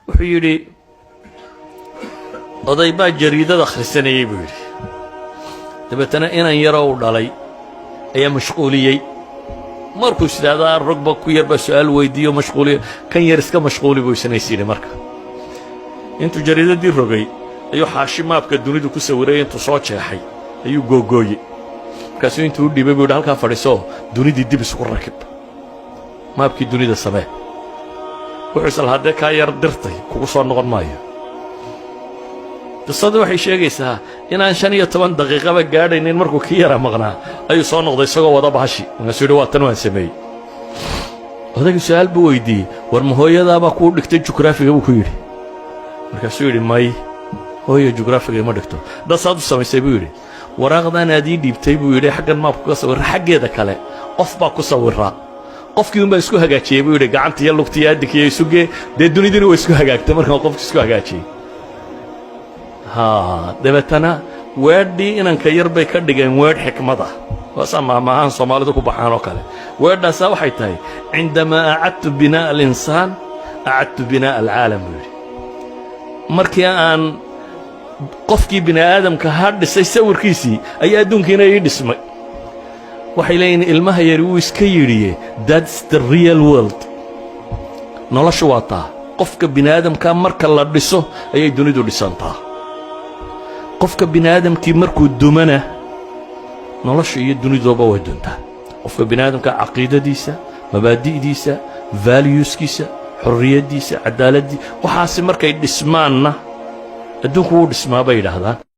Wuxuu yidhi, oday baa jariidad akhrisanayey, buu yidhi. Dabeetana inan yaroo u dhalay ayaa mashquuliyey. Markuu is idhaahdaa rogba, ku yar baa su'aal weydiiyo, mashquuliyo. Kan yar iska mashquuli, buu isnays yidhi. Marka intuu jariidaddii rogay ayuu xaashi maabka dunidu ku sawiray intuu soo jeexay ayuu googooyey. Markaasuu intuu u dhiibay buu yidhi, "Halkaa fadhiisoo, dunidii dib isugu rakib, maabkii dunida samee." Wuxuu isla haddee kaa yar dirtay kugu soo noqon maayo. Qisadu waxay sheegaysaa inaan 15 daqiiqaba gaadhaynin markuu kii yara maqnaa ayuu soo noqday isagoo wada bahashi. Markaasuu yidhi, "Waa tan, waan sameeyey." Odaygu su'aal buu weydiiyey. "War, ma hooyadaabaa kuu dhigtay jugraafiga?" buu ku yidhi. Markaasuu yidhi, "May, hooyo jugraafiga ima dhigto." "Dasaad u samaysay?" buu yidhi. "Waraaqdan aad ii dhiibtay," buu yidhi, "xaggan maabku ka sawira, xaggeeda kale qof baa ku sawiraa. Qofkii un baa isku hagaajiyey," buu yidhi, "gacanta iyo lugta iyo addinka iyo isugee. Dee dunidina way isku hagaagtay markaan qofki isku hagaajiyey." Haa, dabeetana weedhii inanka yar bay ka dhigeen weedh xikmad ah. Waasaa maahmaahaan Soomaalidu ku baxaan oo kale. Weedhaasaa waxay tahay, "عندما أعدت بناء الإنسان أعدت بناء العالم," buu yidhi. Markii aan qofkii bini aadamka ha dhisay sawirkiisii, ayaa adduunkiina ii dhismay. Waxay leeyihin, ilmaha yari wuu iska yidhiye, that's the real world. Noloshu waa taa. Qofka bini aadamkaa marka la dhiso ayay dunidu dhisantaa. Qofka bini aadamkii markuu dumana, nolosha iyo duniduba way duntaa. Qofka bini aadamka caqiidadiisa, mabaadi'diisa, valueskiisa, xorriyaddiisa, cadaaladii, waxaasi markay dhismaanna adduunku wuu dhismaa, bay yidhaahdaan.